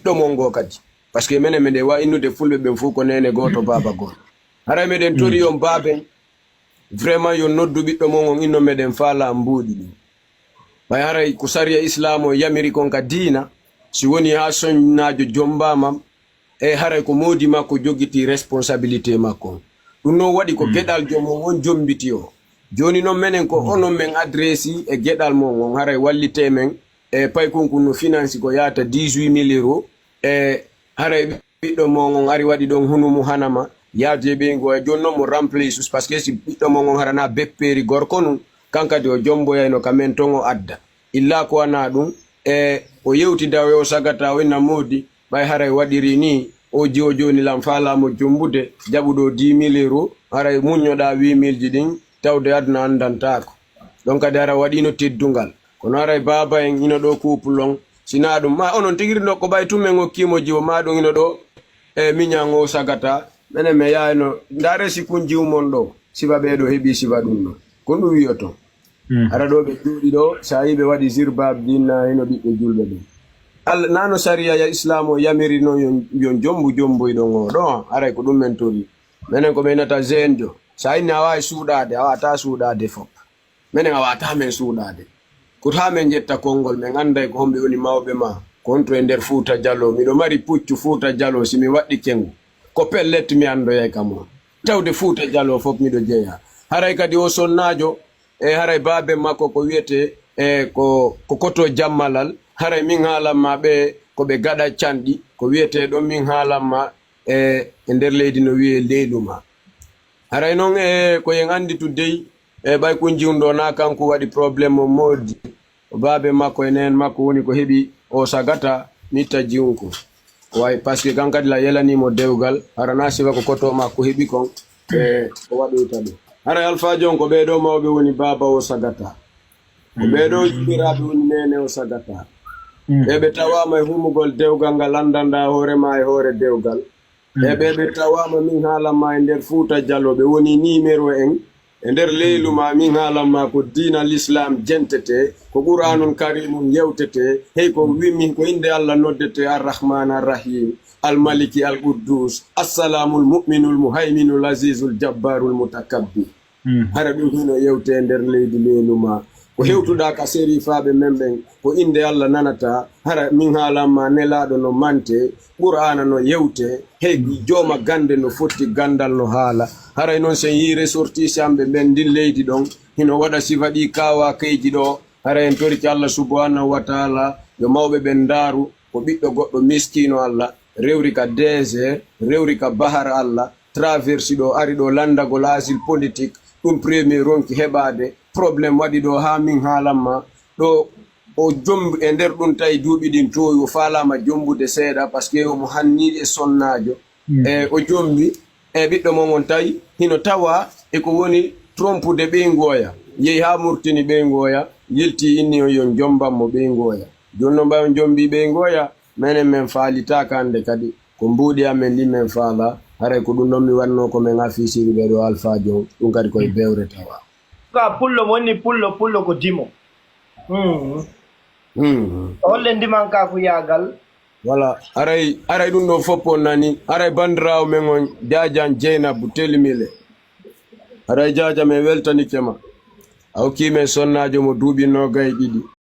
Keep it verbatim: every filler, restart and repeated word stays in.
ɓiɗɗo mon ngo kadi. Parce que menen meɗen waawi innude fulɓe ɓen fof ko neene gooto, baaba gooto. Haray meɗen tori on baaben, vraiment yo noddu ɓiɗɗo mon on, inno meɗen faalaa mbuuɗi ɗin. Ɓay haray ko sariya Islaam o yamiri kon ka diina, si woni haa sonnaajo jommbaama, e haray ko moodi makko jogitii responsabilité makko on. Ɗum noon waɗi ko geɗal joom on on jommbiti o. Jooni noon menen ko onon men adresi e geɗal mon on, haray wallitee men e paykunkun no finansi ko yaata dix-huit mille euros, e haray ɓiɗɗo mon on ari waɗi ɗon hunumu hanama, yaadu e ɓeyngu o, e jooni noon mo remplace, parce que si ɓiɗɗo mon on hara na beppeeri gorko nun, kan kadi o jommboyayno ka men ton o adda. Illa ko wanaa ɗum, e o yewtida e o sagata o inna moodi, ɓay haray waɗiri nii, o jiwo jooni lan faalaa mo jommbude, jaɓuɗo dix mille euros, haray muññoɗaa huit mille ji ɗin, tawde aduna anndantaako. Ɗon kadi hara waɗiino teddungal. Kono haray baaba en ino ɗo couple on, si naa ɗum, ma onon tigi no ko ɓay tun men okkii mo jiwo, ma ɗum ino ɗo, e miñan o sagata, menen mi yaayno, ndaare si kun jiwu mon ɗo, sifa ɓee ɗo heɓii sifa ɗum ɗo. Ko ɗum wi'oto. Hara ɗo ɓe jooɗi ɗo, so a yii ɓe waɗi zirbaaɓe ɗin, na hino ɓiɓɓe julɓe ɓen. Allah, na no sariya ya Islaam o yamiri non, yon, yon jombu jomboyɗon o ɗo, haray ko ɗum men tori. Menen ko men innata zeenjo. So a inni a waawi suuɗaade, a waawataa suuɗaade fop. Menen a waawataa men suuɗaade. Ko haa men ƴetta konngol, men annday ko homɓe woni mawɓe ma. Ko honto e nder Fuuta Jaloo. Miɗo mari puccu Fuuta Jaloo, si mi waɗɗike ngu, ko pellet mi anndoyay ka mon. Tawde Fuuta Jaloo fop miɗo jeyaa. Haray kadi o sonnaajo, e haray baaben makko ko wiyetee, e ko, ko koto jammalal, haray min haalan ma ɓe ko ɓe gaɗa canɗi, ko wiyetee ɗon min haalan ma, e, e nder leydi no wiyee leeluma. Haray non, e, ko yen anndi tu dey, e, ɓay kun jiwndo na kanko waɗi problème mo moodi. O baabe makko e neen makko woni ko heɓi o sagata mi itta jiwunko. Way, parce que kan kadi la yelanimo dewgal, hara na sifa ko koto makko heɓi kon, e, o waɗoyta ɗum. Hara alfaajo on ko ɓee ɗo mawɓe woni baaba o sagata. Ko ɓee ɗo yimɓiraaɓe woni neene o sagata. Ɓe ɓe tawaama e humugol dewgal ngal anndanɗaa hoore ma e hoore dewgal. E ɓe ɓe tawaama min haalan ma e nder Fuuta Jaloo, ɓe woni niimero en. E nder leylu ma min haalan ma ko diina Lislaam jentete, ko Qur'aanun Kariimun yewtete, hey ko wi min ko innde Allah noddete Ar-Rahmaan Ar-Rahiim, Al-Maliki Al-Quddus, Assalaamul Mu'minul Muhayminul Aziizul Jabbaarul Mutakabbir. Hara ɗum hino yewte e nder leydi leylu ma. Ko hewtuɗaa ka serifaaɓe men ɓen, ko innde Allah nanata, hara min haalan ma nelaaɗo no mante, Qur'aana no yewte, hey jooma gannde no fotti ganndal no haala. Haray non sen yii ressortissant ɓe ɓen ndin leydi ɗon, hino waɗa sifa ɗi kaawaa kayji ɗo, hara en torike Allah subhanahu wa taala, yo mawɓe ɓen ndaaru, ko ɓiɗɗo goɗɗo miskiino Allah, rewri ka D G, rewri ka bahar Allah, traversi ɗo, ari ɗo lanndagol asile politique, ɗum premier ronki heɓaade, problème waɗi ɗo haa min haalan ma, ɗo o jombi e nder ɗum tawi duuɓi ɗin toowi, o faalaama jombude seeɗa, parce que omo hanni e sonnaajo. E o jombi, e ɓiɗɗo mon on tawi, hino tawa e ko woni trompude ɓeyngu oya, yehi haa Murtini ɓeyngu oya, yilti inni on yon jomban mo ɓeyngu oya. Jooni non ɓay on jombi ɓeyngu oya, menen men faalitaaka hannde kadi. Ko mbuuɗi amen ɗin men faala, haray ko ɗum ɗon mi wanno ko men afisiri ɓe ɗo alfaajo on, ɗum kadi koye bewre tawa. Ka pullo woni pullo, pullo ko dimo. Hmm. Hmm. Holle ndimankaaku yaagal. Voilà, haray, haray ɗum ɗo fof on nani, haray banndiraawo men on Jaajan Jeynabu Telimile. Haray Jaaja men weltanike ma. A hokkii men sonnaajo mo duuɓi noogay ɗiɗi.